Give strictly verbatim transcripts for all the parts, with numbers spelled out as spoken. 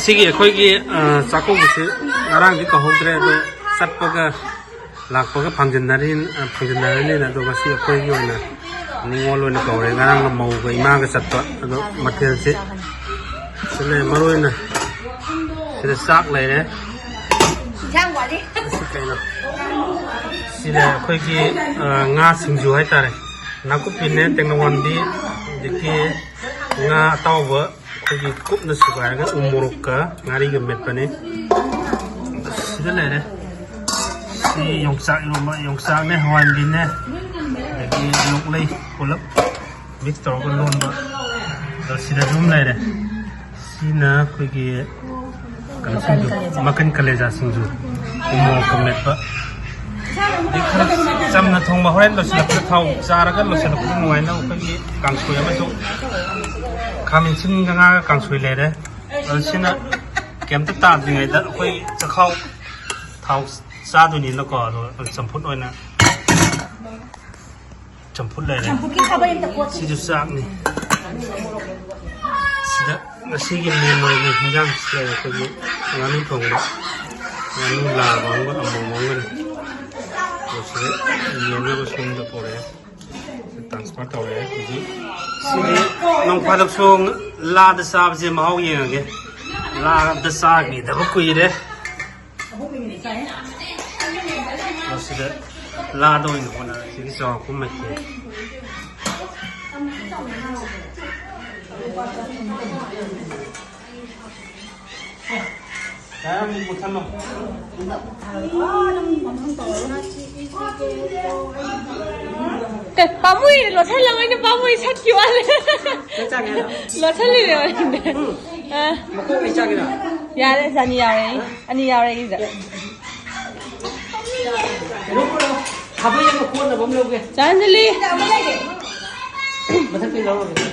ꯁꯤꯒꯤ ꯑꯩꯈꯣꯏꯒꯤ, ꯑ, ꯆꯥꯛꯀꯧꯕꯁꯤ ꯉꯔꯥꯡꯗꯤ ꯀꯧꯍꯧꯗ꯭ꯔꯦ, ꯑꯗꯣ ꯆꯠꯄꯒ ꯂꯥꯛꯄꯒ ꯐꯪꯖꯤꯟꯅꯔꯤ-, ꯑ, ꯐꯪꯖꯤꯟꯅꯔꯅꯤꯅ, ꯑꯗꯣ ꯉꯁꯤ ꯑꯩꯈꯣꯏꯒꯤ ꯑꯣꯏꯅ ꯅꯤꯉꯣꯜ ꯑꯣꯏꯅ ꯀꯧꯔꯦ꯫ ꯉꯔꯥꯡꯅ ꯃꯧꯒ ꯏꯃꯥꯒ ꯆꯠꯄ, ꯑꯗꯣ ꯃꯊꯦꯜꯁꯦ ꯁꯤ ꯂꯩ, ꯃꯔꯨ ꯑꯣꯏꯅ ꯁꯤꯗ ꯆꯥꯛ ꯂꯩꯔꯦ꯫ ꯏꯟꯁꯥꯡ ꯋꯥꯠꯂꯤ꯫ ꯁꯤ ꯀꯩꯅꯣ? ꯁꯤꯅ ꯑꯩꯈꯣꯏꯒꯤ, ꯑ, ꯉꯥ ꯁꯤꯡꯖꯨ ꯍꯥꯏꯇꯥꯔꯦ꯫ ꯅꯥꯀꯨꯞꯄꯤꯅꯦ, ꯇꯦꯡꯅꯧꯋꯥꯟꯕꯤ, ꯑꯗꯒꯤ ꯉꯥ ꯑꯇꯥꯎꯕ, ꯑꯩꯈꯣꯏꯒꯤ ꯀꯨꯞꯅ ꯁꯨꯒꯥꯏꯔꯒ ꯎ ꯃꯣꯔꯣꯛꯀ ꯉꯥꯔꯤꯒ ꯃꯦꯠꯄꯅꯤ꯫ ꯁꯤꯗ ꯂꯩꯔꯦ꯫ ꯁꯤ ꯌꯣꯡꯆꯥꯛ ꯏꯔꯣꯝꯕ, ꯌꯣꯡꯆꯥꯛꯅꯦ, ꯍꯋꯥꯏꯟꯕꯤꯅꯦ, ꯑꯗꯒꯤ ꯂꯣꯛꯂꯩ ꯄꯨꯂꯞ ꯃꯤꯛꯁ ꯇꯧꯔꯒ ꯂꯣꯟꯕ꯫ ꯑꯗꯣ ꯁꯤꯗ ꯑꯗꯨꯝ ꯂꯩꯔꯦ꯫ ꯁꯤꯅ ꯑꯩꯈꯣꯏꯒꯤ ꯀꯩꯅꯣ ꯁꯤꯡꯖꯨ, ꯃꯀꯟ ꯀꯂꯦꯖꯥ ꯁꯤꯡꯖꯨ, ꯎ ꯃꯣꯔꯣꯛꯀ ꯃꯦꯠꯄ꯫ ꯑꯗꯩ ꯈꯔ ꯆꯝꯅ ꯊꯣꯡꯕ, ꯍꯣꯔꯦꯟ ꯂꯣꯏꯁꯤꯜꯂꯛꯄꯗ ꯊꯥꯎ ꯆꯥꯔꯒ ꯂꯣꯏꯁꯤꯜꯂꯛꯄꯗ ꯅꯨꯡꯉꯥꯏꯅꯕ ꯑꯩꯈꯣꯏꯒꯤ ꯀꯥꯡꯁꯣꯏ ꯑꯃꯁꯨ, ꯈꯥꯃꯦꯟ ꯑꯁꯤꯟꯕꯒ ꯉꯥꯒ ꯀꯥꯡꯁꯣꯏ ꯂꯩꯔꯦ꯫ ꯑꯗꯨ ꯁꯤꯅ ꯀꯩꯝꯇ ꯇꯥꯗ꯭ꯔꯤꯉꯩꯗ ꯑꯩꯈꯣꯏ ꯆꯈꯥꯎ ꯊꯥꯎ ꯆꯥꯗꯣꯏꯅꯤꯅꯀꯣ, ꯑꯗꯣ ꯆꯝꯐꯨꯠ ꯑꯣꯏꯅ ꯆꯝꯐꯨꯠ ꯂꯩꯔꯦ꯫ ꯆꯝꯐꯨꯠꯀꯤ ꯈꯥꯕꯩ ꯑꯝꯇ ꯀꯣꯠꯁꯤ꯫ ꯁꯤꯁꯨ ꯆꯥꯛꯅꯤ꯫ ꯁꯤꯗ ꯉꯁꯤꯒꯤ ꯃꯦꯟ ꯑꯣꯏꯅ ꯍꯤꯟꯖꯥꯡ ꯂꯩꯔꯦ꯫ ꯑꯩꯈꯣꯏꯒꯤ ꯉꯥꯅꯨ ꯊꯣꯡꯕ, ꯉꯥꯅꯨ ꯂꯥꯕ ꯑꯃꯒ ꯑꯃꯣꯝ ꯑꯃꯒꯅꯤ꯫ ꯑꯗꯣ ꯁꯤꯗ ꯌꯦꯟꯅꯕ ꯁꯣꯝꯗ ꯄꯣꯔꯛꯑꯦ꯫ ꯇ꯭ꯔꯥꯟꯁꯐꯔ ꯇꯧꯔꯦ ꯍꯧꯖꯤꯛ꯫ ꯁꯤꯗꯤ ꯅꯣꯡ ꯐꯥꯗꯣꯛꯁꯨ ꯂꯥꯗ ꯆꯥꯕꯁꯦ ꯃꯍꯥꯎ ꯌꯦꯡꯉꯒꯦ꯫ ꯂꯥꯗ ꯆꯥꯈꯤꯗꯕ ꯀꯨꯏꯔꯦ꯫ ꯃꯁꯤꯗ ꯂꯥꯗ ꯑꯣꯏꯅ ꯍꯣꯠꯅꯔꯦ꯫ ꯁꯤꯒꯤ ꯆꯥꯎꯔꯥꯛꯄ ꯃꯊꯦꯜ꯫ ꯌꯥꯔꯦ, ꯑꯃꯨꯛ ꯃꯨꯠꯊꯠꯂꯣ꯫ ꯀ-, ꯄꯥꯝꯃꯨꯏ, ꯂꯣꯠꯁꯜꯂꯝꯃꯣꯏꯅ ꯄꯥꯝꯃꯨꯏ, ꯁꯠꯈꯤ ꯋꯥꯅꯤ꯫ ꯆꯥꯛ ꯆꯥꯒꯦ ꯍꯥꯏꯔꯣ? ꯂꯣꯠꯁꯜꯂꯤꯅꯦ ꯋꯥꯔꯤꯅꯦ꯫ ꯎꯝ꯫ ꯑ꯫ ꯃꯀꯣꯛ ꯑꯩ ꯆꯥꯒꯦꯔꯥ? ꯌꯥꯔꯦ, ꯑꯅꯤ ꯌꯥꯎꯔꯦ ꯑꯩ꯫ ꯑꯅꯤ ꯌꯥꯎꯔꯦ ꯑꯩꯒꯤꯁꯦ꯫ ꯀꯩꯅꯣ ꯄꯨꯔꯛꯑꯣ꯫ ꯈꯥꯕꯩ ꯑꯃ ꯀꯣꯠꯅꯕ ꯑꯃ ꯂꯧꯒꯦ꯫ ꯆꯥꯟꯖꯂꯤ꯫ ꯃꯊꯛꯇꯩ ꯂꯧꯔꯒꯦ꯫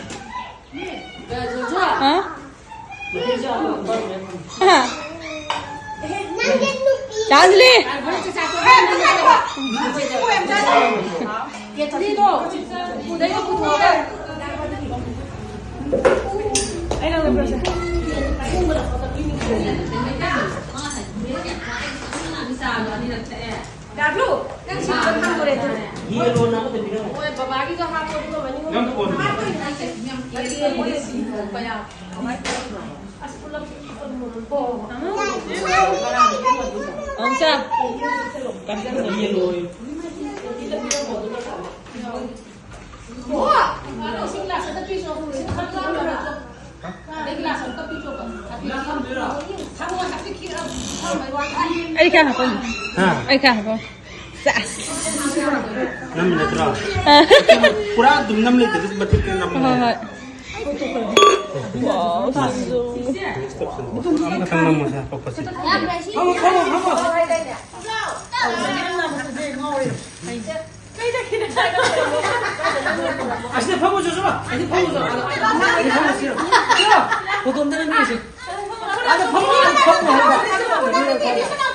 ꯍꯥ? ꯍꯥ? ꯆꯥꯟꯖꯂꯤ꯫ ꯗꯥꯕ꯭ꯂꯨ, ꯅꯪ ꯁꯤ ꯈꯤꯇꯪ ꯊꯥꯡꯗꯣꯔꯦ ꯑꯗꯨ꯫ ꯌꯦꯜꯂꯣꯅ ꯑꯃꯗ ꯄꯤꯔꯝꯃꯣ꯫ ꯍꯣꯏ, ꯕꯕꯥꯒꯤꯗꯣ ꯍꯥꯞꯄꯣ, ꯑꯗꯨꯒ ꯃꯅꯤꯡꯂꯣꯝꯗ ꯅꯪ ꯐꯣꯟꯗꯣ꯫ ꯍꯥꯞꯄꯣ꯫ ꯅꯠꯇꯦ, ꯃꯣꯏ ꯁꯤ ꯀꯌꯥ, ꯀꯃꯥꯏꯅ ꯇꯧꯔꯤꯅꯣ? ꯑꯁ, ꯄꯨꯂꯞ ꯄꯨꯂꯞ ꯄꯨꯂꯞ꯫ ꯑꯣ꯫ ꯑꯝꯆꯥ꯫ ꯌꯦꯜꯂꯣ꯫ ꯑꯩ ꯈꯔ ꯍꯥꯞꯄꯝꯃꯨ꯫ ꯍꯥ? ꯑꯩ ꯈꯔ ꯍꯥꯞꯄꯝꯃꯨ꯫ ꯁꯦꯁ꯫ ꯅꯝꯃꯤ ꯅꯠꯇ꯭ꯔꯣ? ꯑ꯫ ꯄꯨꯔꯥ ꯑꯗꯨꯝ ꯅꯝ ꯂꯩꯇꯦ, ꯑꯗꯨꯝ ꯃꯇꯦꯛ ꯈꯔ ꯅꯝꯃꯣ꯫ ꯍꯣꯏ, ꯍꯣꯏ꯫ ꯋꯥꯎ, ꯁꯤꯁꯨ꯫ ꯑꯃꯈꯛꯇꯪ ꯅꯝꯃꯣꯁꯦ, ꯑꯇꯣꯞꯄꯁꯦ꯫ ꯑꯁꯤꯗ ꯐꯝꯃꯨ, ꯆꯣ, ꯆꯣ, ꯑꯁꯤꯗ ꯐꯝꯃꯨ, ꯆꯣ꯫ ꯑꯁꯤꯗ ꯐꯝꯃꯨ, ꯆꯣ꯫ ꯐꯣꯇꯣ ꯑꯝꯇ ꯅꯝꯃꯤꯟꯅꯁꯤ꯫ ꯑꯗ ꯐꯝꯃꯨ, ꯑꯗ ꯐꯝꯃꯨ ꯍꯥꯏꯕ꯫